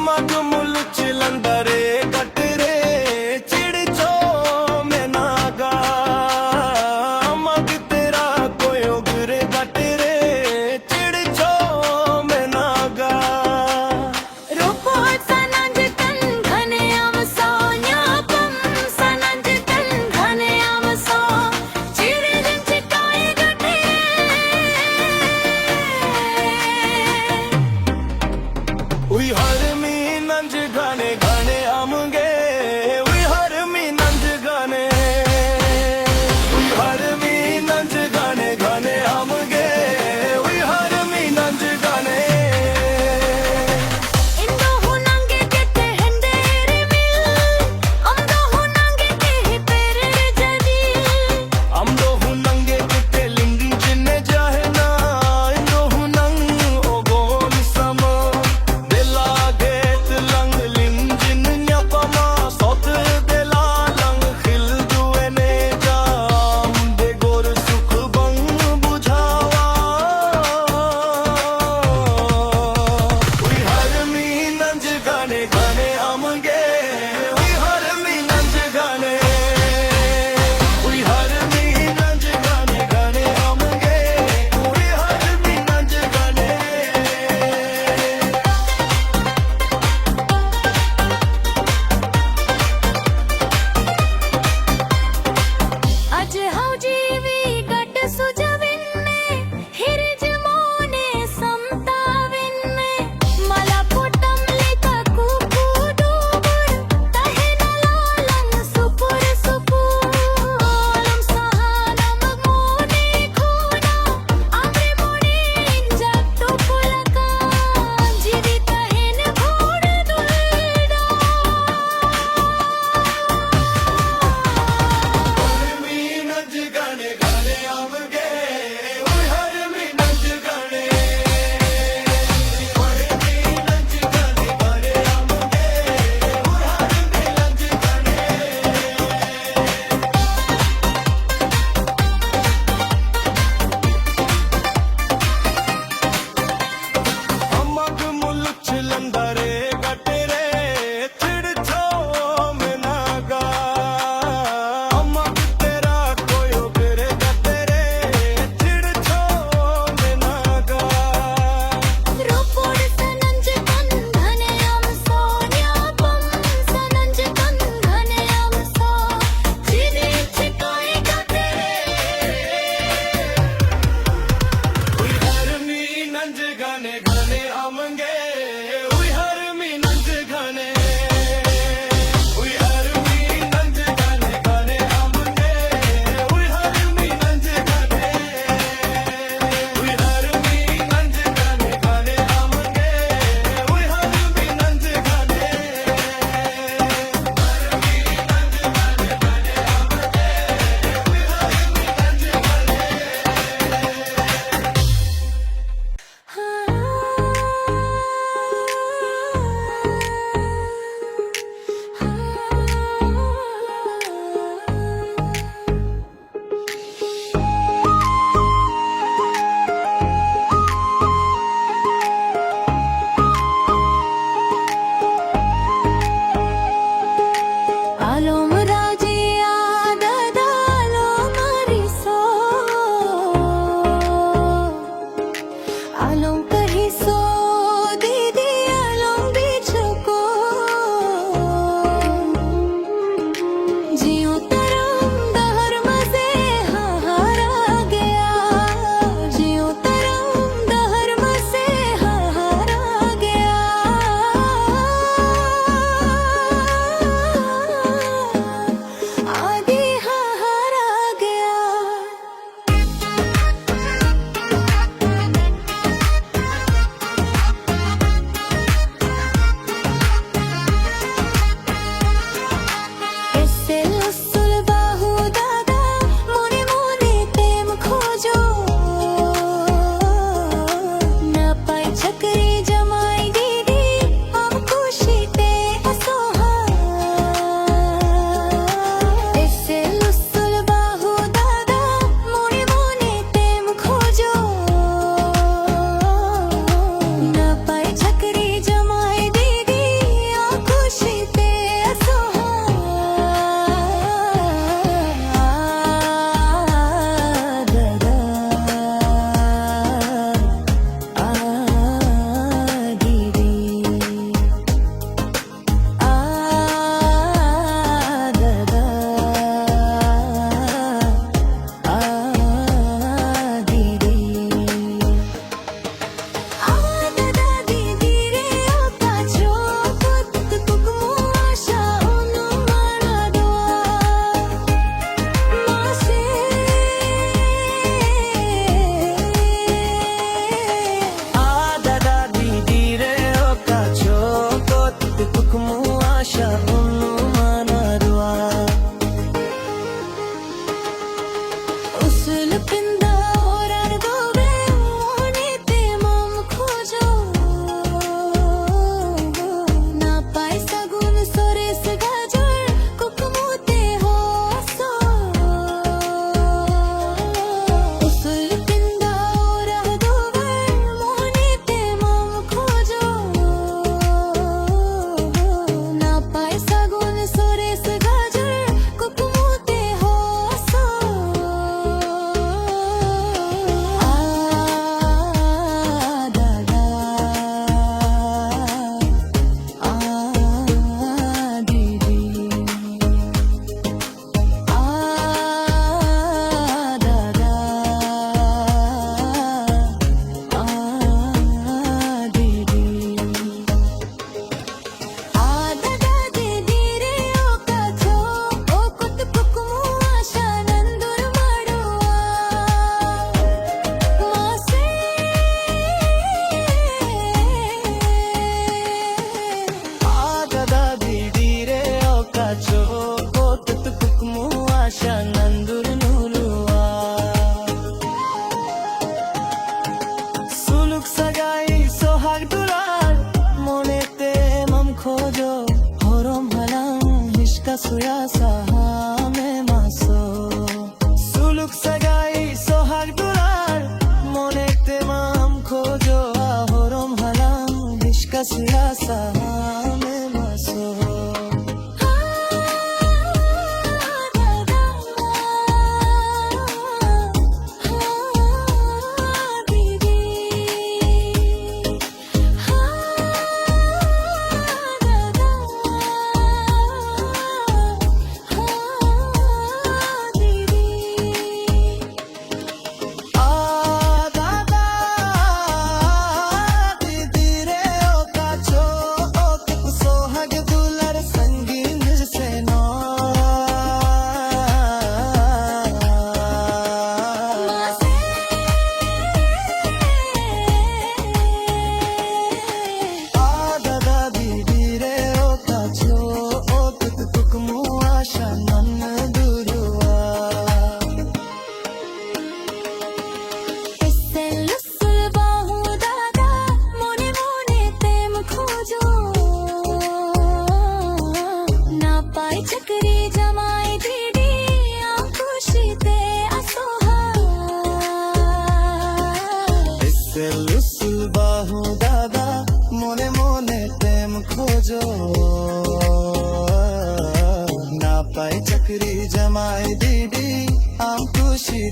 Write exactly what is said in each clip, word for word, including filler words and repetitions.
ᱢᱟᱜᱽ ᱢᱩᱞᱩᱪ ᱞᱟᱸᱫᱟ ᱨᱮ ᱜᱟᱴ ᱨᱮ ᱪᱤᱲ ᱪᱚ ᱢᱮᱱᱟᱜᱟ᱾ ᱢᱟᱜᱽ ᱛᱮᱨᱟ ᱠᱚᱭᱚᱜ ᱨᱮ ᱜᱟᱴ ᱨᱮ ᱪᱤᱲ ᱪᱚ ᱢᱮᱱᱟᱜᱟ᱾ ᱨᱚᱯᱚᱲ ᱥᱟᱱᱟᱧ ᱠᱟᱱ ᱜᱷᱟᱱᱮ ᱟᱢ ᱥᱟᱶ ᱧᱟᱯᱟᱢ ᱥᱟᱱᱟᱧ ᱠᱟᱱ ᱜᱷᱟᱱᱮ ᱟᱢ ᱥᱟᱶ ᱪᱤᱲ ᱨᱮᱧ ᱪᱤᱠᱟᱹᱭ ᱜᱟᱴᱮ᱾ ᱩᱭᱦᱟᱹᱨ ᱢᱤᱱᱟᱹᱧ ᱜᱷᱟᱱᱮ ᱜᱷᱟᱱᱮ ᱟᱢᱜᱮ, ᱩᱭᱦᱟᱹᱨ ᱢᱤᱱᱟᱹᱧ ᱜᱷᱟᱱᱮ, ᱩᱭᱦᱟᱹᱨ ᱢᱤᱱᱟᱹᱧ ᱜᱷᱟᱱᱮ ᱜᱷᱟᱱᱮ ᱟᱢᱜᱮ, ᱩᱭᱦᱟᱹᱨ ᱢᱤᱱᱟᱹᱧ ᱜᱷᱟᱱᱮ᱾ ᱤᱧ ᱫᱚ ᱦᱩᱱᱟᱹᱝ ᱜᱮ ᱠᱮᱛᱮ ᱦᱮᱸᱫᱮ ᱨᱤᱢᱤᱞ, ᱟᱢ ᱫᱚ ᱦᱩᱱᱟᱹᱝ ᱜᱮ ᱠᱮᱦᱤ ᱯᱮᱨᱮ ᱡᱟᱹᱱᱤ᱾ ᱟᱢ ᱫᱚ ᱦᱩᱱᱟᱹᱝ ᱜᱮ ᱠᱮᱛᱮ ᱞᱤᱸᱜᱤ ᱡᱤᱱᱮ ᱡᱟᱦᱮᱱᱟ, ᱤᱧ ᱫᱚ ᱦᱩᱱᱟᱹᱝ ᱚᱜᱚᱞ ᱥᱟᱢᱟ᱾ ᱫᱮᱞᱟ ᱜᱮ ᱛᱮᱞᱟᱝ ᱞᱤᱢᱡᱤᱱ ᱧᱟᱯᱟᱢᱟ, ᱥᱚᱛ ᱫᱮᱞᱟ ᱞᱟᱝ ᱠᱷᱤᱞᱰᱩ ᱮᱱᱮᱡᱟ, ᱟᱢ ᱵᱮᱜᱚᱨ ᱥᱩᱠ ᱵᱟᱝ ᱵᱩᱡᱷᱟᱣᱟ᱾ ᱩᱭᱦᱟᱹᱨ ᱢᱤᱱᱟᱹᱧ ᱜᱷᱟᱱᱮ ᱜᱷᱟᱱᱮ ᱟᱢᱜᱮ, ᱩᱭᱦᱟᱹᱨ ᱢᱤᱱᱟᱹᱧ ᱜᱷᱟᱱᱮ, ᱩᱭᱦᱟᱹᱨ ᱢᱤᱱᱟᱹᱧ ᱜᱷᱟᱱᱮ ᱜᱷᱟᱱᱮ ᱟᱢᱜᱮ, ᱩᱭᱦᱟᱹᱨ ᱢᱤᱱᱟᱹᱧ ᱜᱷᱟᱱᱮ᱾ ᱟᱡ ᱦᱟᱣ ᱡᱤᱣᱤ ᱜᱟᱴ ᱥᱩᱡᱟᱹᱣᱤᱱ ᱢᱮ, ᱦᱤᱨᱤᱡ ᱢᱚᱱᱮ ᱥᱟᱢᱴᱟᱣᱤᱱ ᱢᱮ᱾ ᱢᱟᱞᱟ ᱯᱚᱴᱟᱢ ᱞᱮᱠᱟ ᱠᱩᱠᱩ ᱰᱩᱵᱩᱨ, ᱛᱟᱦᱮᱱᱟ ᱞᱟᱞᱟᱝ ᱥᱩᱯᱩᱨ ᱥᱩᱯᱩᱨ᱾ ᱟᱞᱚᱢ ᱥᱟᱦᱟᱱᱟ ᱢᱚᱱᱮ ᱠᱷᱚᱱᱟ, ᱟᱢᱨᱮ ᱢᱚᱱᱮ ᱤᱧ ᱡᱟᱜ ᱴᱩᱯᱩᱞ ᱟᱠᱟᱱ, ᱡᱤᱣᱤ ᱛᱟᱦᱮᱱ ᱵᱷᱳᱨ ᱫᱩᱞ ᱰᱟᱠ᱾ ᱢᱤᱱᱟᱹᱧ ᱜᱷᱟᱱᱮ ᱜᱷᱟᱱᱮ ᱟᱢᱜᱮ᱾ ᱯᱮᱱᱫᱟ ᱚᱨᱟᱲ ᱫᱚ ᱢᱚᱱᱮ ᱛᱮ ᱢᱟᱢ ᱠᱷᱚᱡᱚᱜ, ᱱᱟᱯᱟᱭ ᱥᱟᱹᱜᱩᱱ ᱥᱚᱨᱮᱥ ᱜᱟᱡᱚᱞ ᱠᱩᱠᱢᱩ ᱛᱮ ᱦᱚᱥᱚᱜ᱾ ᱩᱥᱩᱞ ᱯᱮᱱᱫᱟ ᱚᱨᱟᱲ ᱫᱚ ᱢᱚᱱᱮ ᱛᱮ ᱢᱟᱢ ᱠᱷᱚᱡᱚᱜ, ᱱᱟᱯᱟᱭ ᱥᱟᱹᱜᱩᱱ ᱥᱚᱨᱮᱥ ᱜᱟᱡᱚᱞ ᱠᱩᱠᱢᱩ ᱛᱮ ᱦᱚᱥᱚᱜ᱾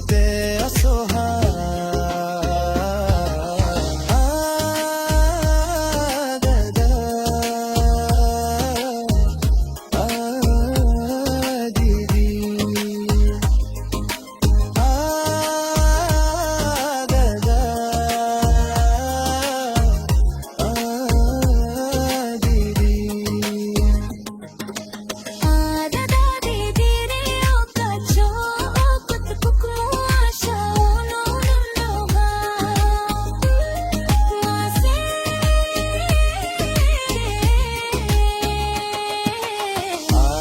ᱛᱮ ᱟᱥᱚᱦᱟ ᱟᱫᱟᱫᱟ ᱟᱫᱤᱫᱤ ᱟᱫᱟᱫᱟ ᱟᱫᱤᱫᱤ ᱟᱫᱟᱫᱟ ᱫᱤᱫᱤ ᱨᱮ ᱚᱠᱟ ᱪᱚ ᱚᱠᱚᱛ ᱠᱩᱠᱢᱩ ᱟᱥᱟ ᱩᱱᱩᱢ ᱰᱚᱵᱷᱟ ᱢᱟᱥᱮ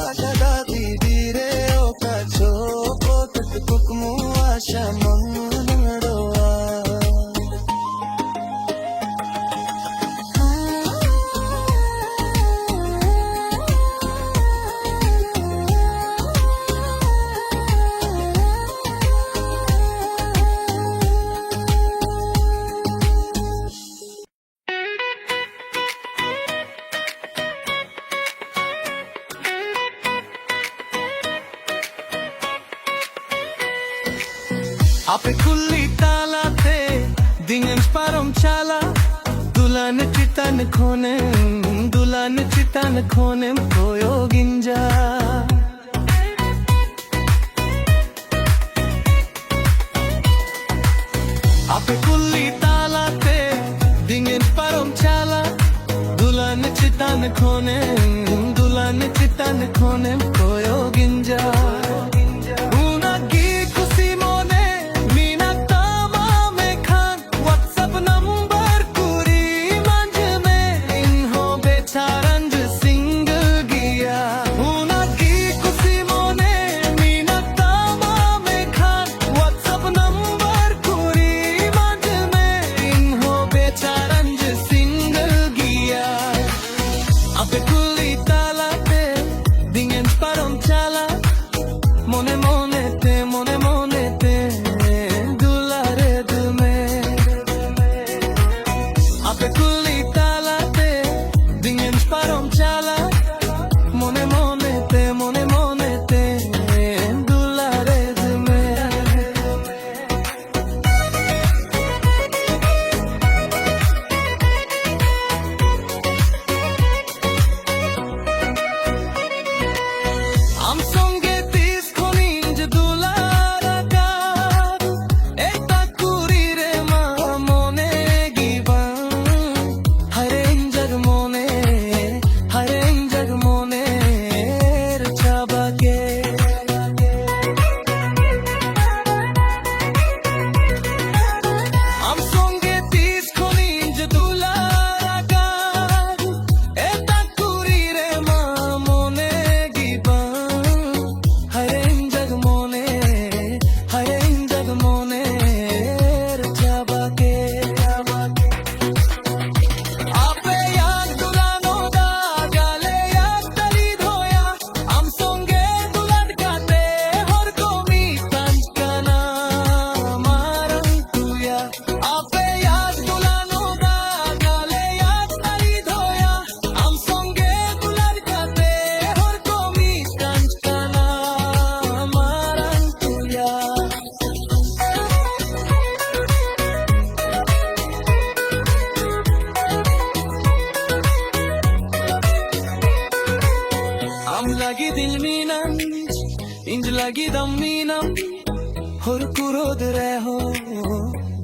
ᱟᱫᱟᱫᱟ ᱫᱤᱫᱤ ᱨᱮ ᱚᱠᱟ ᱪᱚ ᱚᱠᱚᱛ ᱠᱩᱠᱢᱩ ᱟᱥᱟ ᱢᱚᱱ ᱰᱚᱵᱷᱟ ᱟᱯᱮ ᱠᱩᱞᱤ ᱛᱟᱞᱟᱛᱮ ᱫᱤᱱᱮᱢ ᱯᱟᱨᱚᱢ ᱪᱟᱞᱟ᱾ ᱫᱩᱞᱟᱱ ᱪᱮᱛᱟᱱ ᱠᱷᱚᱱᱮᱢ, ᱫᱩᱞᱟᱱ ᱪᱮᱛᱟᱱ ᱠᱷᱚᱱᱮᱢ ᱠᱚᱭᱚᱜᱤᱧ ᱡᱟ᱾ ᱟᱯᱮ ᱠᱩᱞᱤ ᱛᱟᱞᱟᱛᱮ ᱫᱤᱱᱮᱢ ᱯᱟᱨᱚᱢ ᱪᱟᱞᱟ᱾ ᱫᱩᱞᱟᱱ ᱪᱮᱛᱟᱱ ᱠᱷᱚᱱᱮᱢ, ᱫᱩᱞᱟᱱ ᱪᱮᱛᱟᱱ ᱠᱷᱚᱱᱮᱢ ᱠᱚᱭᱚᱜᱤᱧ ᱡᱟ᱾ ᱩᱱᱟᱹᱜ ᱜᱮ ᱠᱩᱥᱤ ᱢᱚᱱᱮ ᱢᱮᱱᱟᱜ ᱛᱟᱢᱟ ᱢᱮᱠᱷᱟᱱ WhatsApp number ᱠᱩᱨᱤ ᱢᱟᱡᱷᱮ ᱢᱮ ᱤᱧ ᱦᱚᱸ ᱵᱮᱪᱟᱨᱟᱧ single ᱜᱮᱭᱟ᱾ ᱩᱱᱟᱹᱜ ᱜᱮ ᱠᱩᱥᱤ ᱢᱚᱱᱮ ᱢᱮᱱᱟᱜ ᱛᱟᱢᱟ ᱢᱮᱠᱷᱟᱱ WhatsApp number ᱠᱩᱨᱤ ᱢᱟᱡᱷᱮ ᱢᱮ ᱤᱧ ᱦᱚᱸ ᱵᱮᱪᱟᱨᱟᱧ single ᱜᱮᱭᱟ᱾ ᱟᱯᱮ ᱠᱩᱞᱤ ᱛᱟᱞᱟᱛᱮ ᱫᱤᱱᱮᱢ ᱯᱟᱨᱚᱢ ᱪᱟᱞᱟ᱾ ᱞᱟᱹᱜᱤᱫ ᱟᱢ ᱢᱮᱱᱟᱢ, ᱦᱚᱨ ᱠᱚ ᱨᱚᱫ ᱨᱮᱦᱚᱸ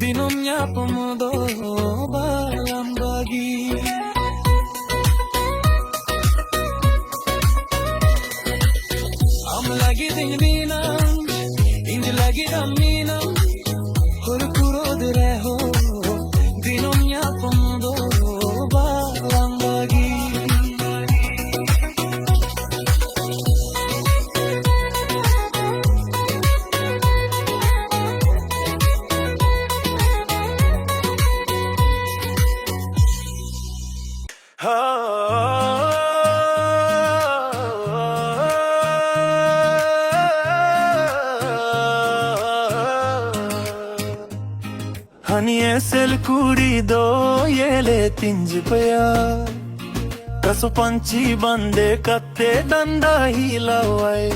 ᱫᱤᱱᱚᱢ ᱧᱟᱯᱟᱢ ᱫᱚ ᱵᱟᱞᱟᱝ ᱵᱟᱹᱜᱤ᱾ ᱟᱢ ᱞᱟᱹᱜᱤᱫ ᱤᱧ ᱢᱮᱱᱟᱢ, ᱤᱧ ᱞᱟᱹᱜᱤᱫ ᱟᱢ ᱢᱮᱱᱟᱢ, ᱦᱚᱨ ᱠᱚ ᱨᱚᱫ ᱨᱮᱦᱚᱸ ᱫᱤᱱᱚᱢ ᱧᱟᱯᱟᱢ ᱫᱚ ᱵᱟᱞᱟᱝ ᱵᱟᱹᱜᱤ᱾ ᱦᱟᱹᱱᱤ ᱮᱥᱮᱞ ᱠᱩᱲᱤ ᱫᱚ ᱮᱞᱮ ᱛᱤᱸᱡ ᱯᱮᱭᱟ, ᱠᱟᱥᱚ ᱯᱟᱹᱧᱪᱤ ᱵᱟᱸᱫᱮ ᱠᱟᱛᱮ ᱰᱟᱸᱰᱟ ᱦᱤᱞᱟᱹᱣᱟᱭ᱾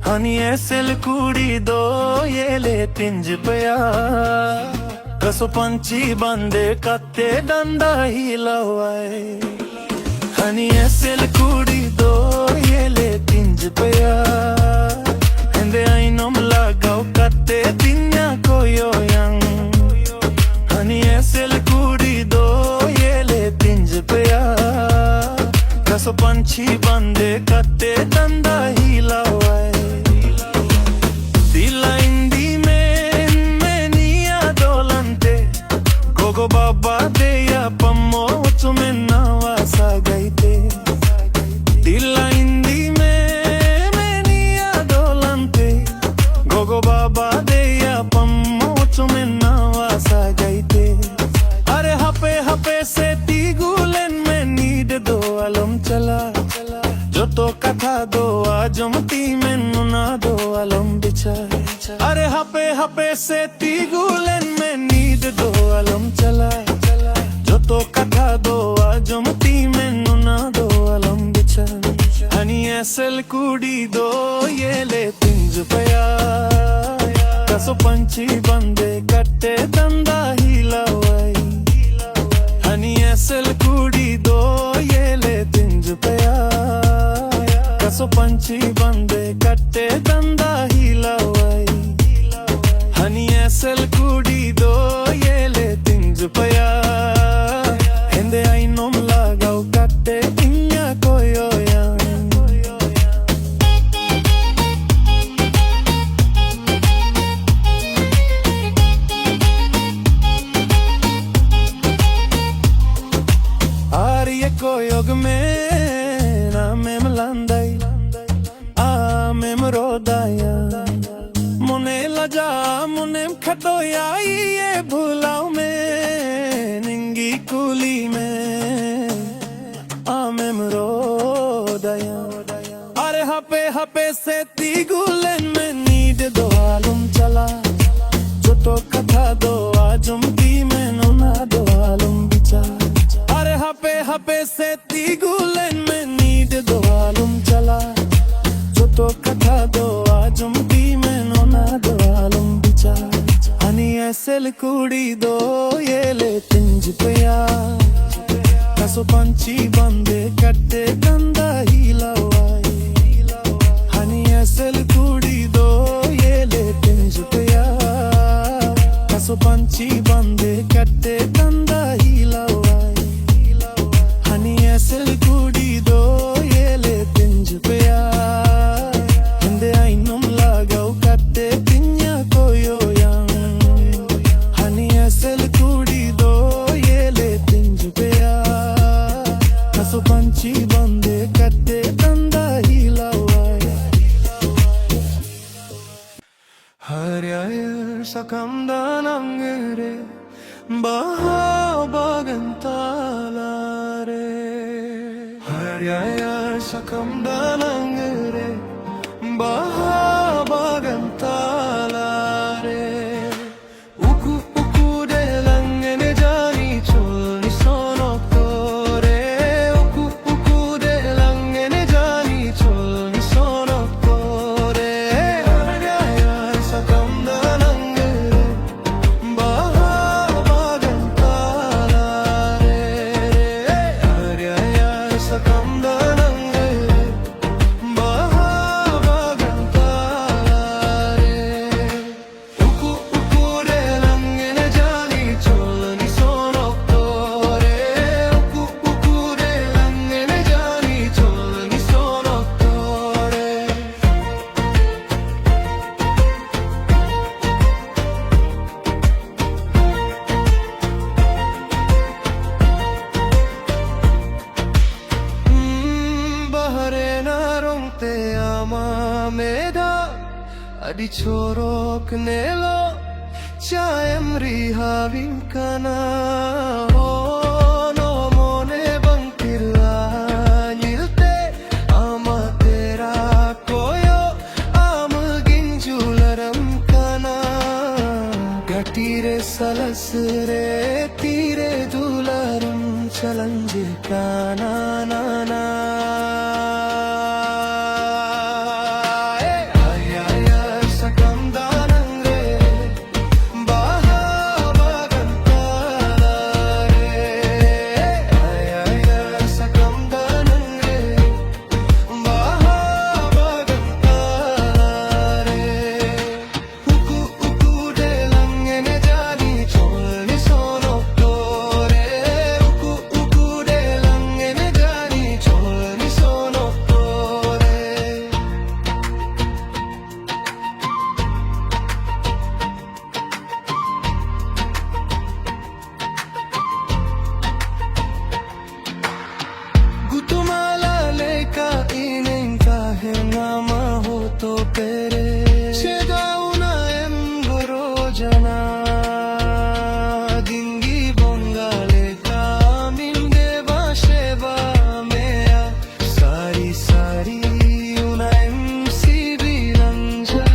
ᱦᱟᱹᱱᱤ ᱮᱥᱮᱞ ᱠᱩᱲᱤ ᱫᱚ ᱮᱞᱮ ᱛᱤᱸᱡ ᱯᱮᱭᱟ, ᱠᱟᱥᱚ ᱯᱟᱹᱧᱪᱤ ᱵᱟᱸᱫᱮ ᱠᱟᱛᱮ ᱰᱟᱸᱰᱟ ᱦᱤᱞᱟᱹᱣᱟᱭ᱾ ᱦᱟᱹᱱᱤ ᱮᱥᱮᱞ ᱠᱩᱲᱤ ᱫᱚ ᱮᱞᱮ ᱛᱤᱸᱡ ᱯᱮᱭᱟ, ᱦᱮᱸᱫᱮ ᱟᱭᱱᱚᱢ ᱞᱟᱜᱟᱣ ᱠᱟᱛᱮ ᱛᱤᱧᱟ ᱠᱚᱭᱚᱭᱟᱝ᱾ ᱦᱟᱹᱱᱤ ᱮᱥᱮᱞ ᱠᱩᱲᱤ ᱫᱚ ᱮᱞᱮ ᱛᱤᱸᱡ ᱯᱮᱭᱟ, ᱠᱟᱥᱚ ᱯᱟᱹᱧᱪᱤ ᱵᱟᱸᱫᱮ ᱠᱟᱛᱮ ᱰᱟᱸᱰᱟ ᱦᱤᱞᱟᱹᱣᱟᱭ᱾ ᱫᱤᱞᱟ ᱤᱱᱫᱤ ᱢᱮᱱ ᱢᱮᱱᱤᱭᱟ ᱫᱚᱞᱟᱱᱛᱮ, ᱜᱚᱜᱚ ᱵᱟᱵᱟ ᱫᱮᱭᱟ ᱯᱟᱢᱢᱚ ᱚᱪᱚ ᱢᱮᱱᱟᱣᱟ ᱥᱟᱜᱟᱭ ᱛᱮ᱾ ᱫᱤᱞᱟ ᱤᱱᱫᱤ ᱢᱮᱱ ᱢᱮᱱᱤᱭᱟ ᱫᱚᱞᱟᱱᱛᱮ, ᱜᱚᱜᱚ ᱵᱟᱵᱟ ᱫᱮᱭᱟ ᱯᱟᱢᱢᱚ ᱚᱪᱚ ᱢᱮᱱᱟᱣᱟ ᱥᱟᱜᱟᱭ ᱛᱮ᱾ ᱟᱨᱮ ᱦᱟᱯᱮ ᱦᱟᱯᱮ ᱥᱮ ᱛᱤᱜᱩ ᱞᱮᱱ ᱢᱮ, ᱱᱤᱰ ᱫᱚ ᱟᱞᱚᱢ ᱪᱟᱞᱟᱜ᱾ ᱡᱚᱛᱚ ᱠᱟᱛᱷᱟ ᱫᱚ ᱟᱸᱡᱚᱢ ᱛᱤ ᱢᱮ, ᱚᱱᱟ ᱫᱚ ᱟᱞᱚᱢ ᱵᱤᱪᱟᱨ᱾ ᱟᱨᱮ ᱦᱟᱯᱮ ᱦᱟᱯᱮ ᱥᱮ ᱛᱤᱜᱩ ᱞᱮᱱ ᱢᱮ, ᱱᱤᱰ ᱫᱚ ᱟᱞᱚᱢ ᱪᱟᱞᱟᱜ᱾ ᱡᱚᱛᱚ ᱠᱟᱛᱷᱟ ᱫᱚ ᱟᱸᱡᱚᱢ ᱛᱤ ᱢᱮ, ᱚᱱᱟ ᱫᱚ ᱟᱞᱚᱢ ᱵᱤᱪᱟᱨ᱾ ᱦᱟᱹᱱᱤ ᱮᱥᱮᱞ ᱠᱩᱲᱤ ᱫᱚ ᱮᱞᱮ ᱛᱤᱸᱡ ᱯᱮᱭᱟ, ᱠᱟᱥᱚ ᱯᱟᱹᱧᱪᱤ ᱵᱟᱸᱫᱮ ᱠᱟᱛᱮ ᱰᱟᱸᱰᱟ ᱦᱤᱞᱟᱹᱣᱟᱭ᱾ ᱦᱟᱹᱱᱤ ᱮᱥᱮᱞ ᱠᱩᱲᱤ ᱫᱚ ᱮᱞᱮ ᱛᱤᱸᱡ ᱯᱮᱭᱟ, ᱠᱟᱥᱚ ᱯᱟᱹᱧᱪᱤ ᱵᱟᱸᱫᱮ ᱠᱟᱛᱮ ᱛᱮ ᱰᱟᱸᱰᱟ ᱦᱤᱞᱟᱹᱣᱟᱭ᱾ ᱦᱟᱹᱱᱤ ᱮᱥᱮᱞ ᱠᱩᱲᱤ ᱫᱚ ᱮᱞᱮ ᱛᱤᱸᱡᱩ ᱯᱟᱭᱟ᱾ ᱦᱮᱸᱫᱮ ᱟᱭᱱᱚᱢ ᱞᱟᱜᱟᱣ ᱠᱟᱛᱮ ᱤᱧᱟ ᱠᱚᱭᱚᱭᱟ᱾ ᱟᱨ ᱮ ᱠᱚᱭᱚᱜ ᱢᱮ, ᱟᱢᱮᱢ ᱞᱟᱸᱫᱟᱭ, ᱟᱢᱮᱢ ᱨᱚᱫᱟᱭᱟ᱾ ᱢᱚᱱᱮ ᱞᱟᱡᱟ, ᱢᱚᱱᱮᱢ ᱠᱷᱟᱴᱚᱭᱟ, ᱤᱭᱮ ᱵᱷᱩᱞᱟᱣ ᱢᱮ, ᱱᱤᱝᱜᱤ ᱠᱩᱞᱤ ᱢᱮ, ᱟᱢᱮᱢ ᱨᱚᱫᱟᱭᱟ᱾ ᱟᱨᱮ ᱦᱟᱯᱮ ᱦᱟᱯᱮ ᱥᱮ ᱛᱤᱸᱜᱩ ᱞᱮᱱ ᱢᱮ, ᱱᱤᱰ ᱫᱚ ᱟᱞᱚᱢ ᱪᱟᱞᱟ᱾ ᱡᱚᱛᱚ ᱠᱟᱛᱷᱟ ᱫᱚ ᱟᱸᱡᱚᱢ ᱤᱫᱤ ᱢᱮ, ᱚᱱᱟ ᱫᱚ ᱟᱞᱚᱢ ᱵᱤᱪᱟᱨ᱾ ᱟᱨᱮ ᱦᱟᱯᱮ ᱦᱟᱯᱮ ᱥᱮ ᱛᱤᱸᱜᱩ ᱞᱮᱱ ᱢᱮ, ᱱᱤᱰ ᱫᱚ ᱟᱞᱚᱢ ᱪᱟᱞᱟ᱾ ᱡᱚᱛᱚ ᱠᱟᱛᱷᱟ ᱫᱚ ᱟᱸᱡᱚᱢ ᱤᱫᱤ ᱢᱮ, ᱚᱱᱟ ᱫᱚ ᱟᱞᱚᱢ ᱵᱤᱪᱟᱨ᱾ ᱦᱟᱹᱱᱤ ᱮᱥᱮᱞ ᱠᱩᱲᱤ ᱫᱚ ᱮᱞᱮ ᱛᱤᱸᱡᱩ ᱯᱮᱭᱟ᱾ ᱠᱟᱥᱚ ᱯᱟᱹᱧᱪᱤ ᱵᱟᱸᱫᱮ ᱠᱟᱛᱮ ᱰᱟᱸᱰᱟ ᱦᱤᱞᱟᱹᱣᱟᱭ᱾ ᱦᱟᱹᱱᱤ ᱮᱥᱮᱞ ᱠᱩᱲᱤ ᱫᱚ ᱮᱞᱮ ᱛᱤᱸᱡᱩ ᱯᱮᱭᱟ᱾ ᱠᱟᱥᱚ ᱯᱟᱹᱧᱪᱤ ᱵᱟᱸᱫᱮ ᱠᱟᱛᱮ ᱰᱟᱸᱰᱟ ᱦᱤᱞᱟᱹᱣᱟᱭ᱾ ᱦᱟᱹᱱᱤ ᱮᱥᱮᱞ ᱠᱩᱲᱤ ᱫᱚ ᱮᱞᱮ ᱛᱤᱸᱡᱩ ᱯᱮᱭᱟ᱾ ᱦᱮᱸᱫᱮ ᱟᱭᱱᱚᱢ ᱞᱟᱜᱟᱣ ᱠᱟᱛᱮ ᱛᱤᱧᱟ ᱠᱚᱭᱚᱭᱟᱢ᱾ ᱦᱟᱹᱱᱤ ᱮᱥᱮᱞ ᱠᱩᱲᱤ ᱫᱚ ᱮᱞᱮ ᱛᱤᱸᱡᱩ ᱯᱮᱭᱟ᱾ ᱠᱟᱥᱚ ᱯᱟᱹᱧᱪᱤ ᱵᱟᱸᱫᱮ ᱠᱟᱛᱮ ᱰᱟᱸᱰᱟ ᱦᱤᱞᱟᱹᱣᱟᱭ᱾ ᱦᱟᱹᱨᱭᱟᱹᱲ ᱥᱟᱠᱟᱢ ᱫᱟᱱᱟᱝ ᱨᱮ, ᱵᱟᱦᱟ ᱵᱟᱜᱟᱱ ᱛᱟᱞᱟ ᱨᱮ᱾ ᱦᱟᱹᱨᱭᱟᱹᱲ ᱥᱟᱠᱟᱢ ᱫᱟᱱᱟᱝ ᱨᱮ, ᱵᱟᱦᱟ ᱵᱟᱜᱟᱱ ᱛᱟᱞᱟ ᱨᱮ᱾ ᱩᱠᱩ ᱩᱠᱩ ᱰᱮᱞᱟᱝ ᱮᱱᱮᱡᱟᱱᱤ ᱪᱚᱞᱱᱤ ᱥᱚᱱᱚᱠ ᱛᱚᱨᱮ᱾ ᱩᱠᱩ ᱩᱠᱩ ᱰᱮᱞᱟᱝ ᱮᱱᱮᱡᱟᱱᱤ ᱪᱚᱞᱱᱤ ᱥᱚᱱᱚᱠ ᱛᱚᱨᱮ᱾ ᱦᱟᱹᱨᱭᱟᱹᱲ ᱥᱟᱠᱟᱢ ᱫᱟᱱᱟᱝ ᱨᱮ, ᱵᱟᱦᱟ ᱵᱟᱜᱟᱱ ᱛᱟᱞᱟ ᱨᱮ᱾ ᱦᱟᱹᱨᱭᱟᱹᱲ ᱥᱟᱠᱟᱢ ᱫᱟᱱᱟᱝ ᱨᱮ, ᱪᱷᱚᱨᱚᱠ ᱧᱮᱞᱚᱜ ᱪᱟᱭᱮᱢ ᱨᱤᱦᱟᱣᱤᱧ ᱠᱟᱱᱟ᱾ ᱚ, ᱱᱚ ᱢᱚᱱᱮ ᱵᱟᱝ ᱛᱤᱨᱞᱟ ᱧᱮᱞᱛᱮ ᱟᱢᱟᱜ ᱛᱮᱨᱟ ᱠᱚᱭᱚᱜ ᱟᱢ ᱜᱤᱧ ᱡᱩᱞᱟᱨᱟᱢ ᱠᱟᱱᱟ᱾ ᱜᱟᱹᱴᱤ ᱨᱮ ᱥᱟᱞᱟᱥ ᱨᱮ ᱛᱤᱨᱮ ᱫᱩᱞᱟᱨᱟᱢ ᱪᱟᱞᱟᱧ ᱡᱮ ᱠᱟᱱᱟ ᱱᱟ ᱱᱟ᱾ ᱮ, ᱟᱭ, ᱟᱭ, ᱟᱭ, ᱥᱟᱠᱟᱢ ᱫᱟᱱᱟᱝ ᱨᱮ, ᱵᱟᱦᱟ ᱵᱟᱜᱟᱱ ᱛᱟᱞᱟ ᱨᱮ᱾ ᱮ, ᱟᱭ, ᱟᱭ, ᱟᱭ, ᱥᱟᱠᱟᱢ ᱫᱟᱱᱟᱝ ᱨᱮ, ᱵᱟᱦᱟ ᱵᱟᱜᱟᱱ ᱛᱟᱞᱟ ᱨᱮ᱾ ᱩᱠᱩ ᱩᱠᱩ ᱰᱮᱞᱟᱝ ᱮᱱᱮᱡᱟᱱᱤ ᱪᱚᱞᱱᱤ ᱥᱚᱱᱚ ᱛᱚᱨᱮ᱾ ᱩᱠᱩ ᱩᱠᱩ ᱰᱮᱞᱟᱝ ᱮᱱᱮᱡᱟᱱᱤ ᱪᱚᱞᱱᱤ ᱥᱚᱱᱚ ᱛᱚᱨᱮ᱾ ᱜᱩᱛᱩᱢᱟᱞᱟ ᱞᱮᱠᱟ ᱤᱧᱤᱧ ᱛᱟᱦᱮᱱᱟ ᱢᱟ ᱦᱚᱛᱚ ᱯᱮᱨᱮ᱾ ᱪᱮᱫᱟᱜ ᱩᱱᱟᱹᱜ ᱮᱢ ᱜᱚᱨᱚᱡᱟᱱᱟ? ᱫᱤᱝᱜᱤ ᱵᱚᱸᱜᱟ ᱞᱮᱠᱟ ᱟᱢᱤᱧ ᱫᱮᱵᱟ ᱥᱮᱵᱟ ᱢᱮᱭᱟ᱾ ᱥᱟᱹᱨᱤ ᱥᱟᱹᱨᱤ ᱩᱱᱟᱹᱜ ᱮᱢ ᱥᱤᱵᱤᱞᱟᱱ ᱡᱟ᱾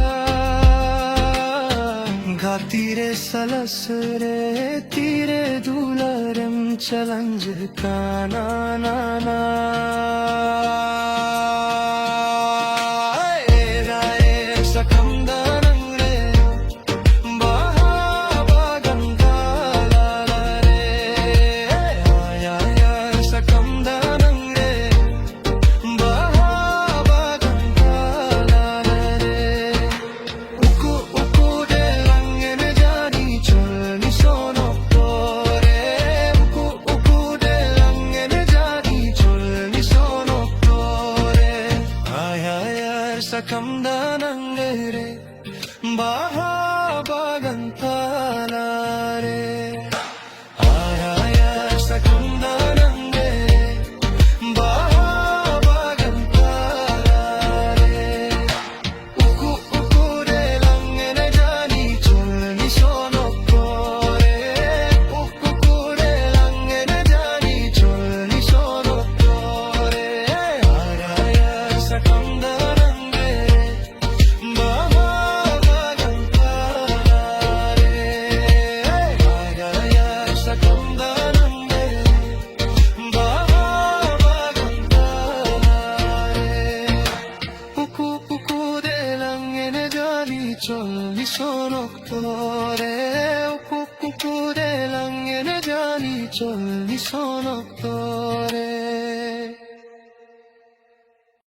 ᱜᱟᱛᱤ ᱨᱮ ᱥᱟᱞᱟᱥ ᱨᱮ ᱛᱤᱨᱮ ᱫᱩᱞᱟᱨᱮᱢ ᱪᱟᱞᱟᱧ ᱡᱮ ᱠᱟᱱᱟ ᱱᱟ ᱱᱟ᱾ ᱮ ᱨᱟᱭ ᱥᱟᱠᱟᱢ ᱫᱟᱱᱟᱝ ᱨᱮ, ᱵᱟᱦᱟ ᱵᱟᱜᱟᱱ ᱛᱟᱞᱟ ᱨᱮ᱾ ᱟᱭ, ᱟᱭ, ᱟᱭ, ᱥᱟᱠᱟᱢ ᱫᱟᱱᱟᱝ ᱨᱮ, ᱵᱟᱦᱟ ᱵᱟᱜᱟᱱ ᱛᱟᱞᱟ ᱨᱮ᱾ ᱩᱠᱩ ᱩᱠᱩ ᱰᱮᱞᱟᱝ ᱮᱱᱮᱡᱟᱱᱤ ᱪᱚᱞᱱᱤ ᱥᱚᱱᱚ ᱛᱚᱨᱮ᱾ ᱩᱠᱩ ᱩᱠᱩ ᱰᱮᱞᱟᱝ ᱮᱱᱮᱡᱟᱱᱤ ᱪᱚᱞᱱᱤ ᱥᱚᱱᱚ ᱛᱚᱨᱮ᱾ ᱚᱠᱛᱚ ᱨᱮ ᱩᱠᱩ ᱠᱩᱠᱩ ᱨᱮ ᱞᱟᱝ ᱮᱱᱮᱡᱟ ᱱᱤᱪᱚᱞ ᱢᱤᱥᱚᱱ ᱚᱠᱛᱚ ᱨᱮ᱾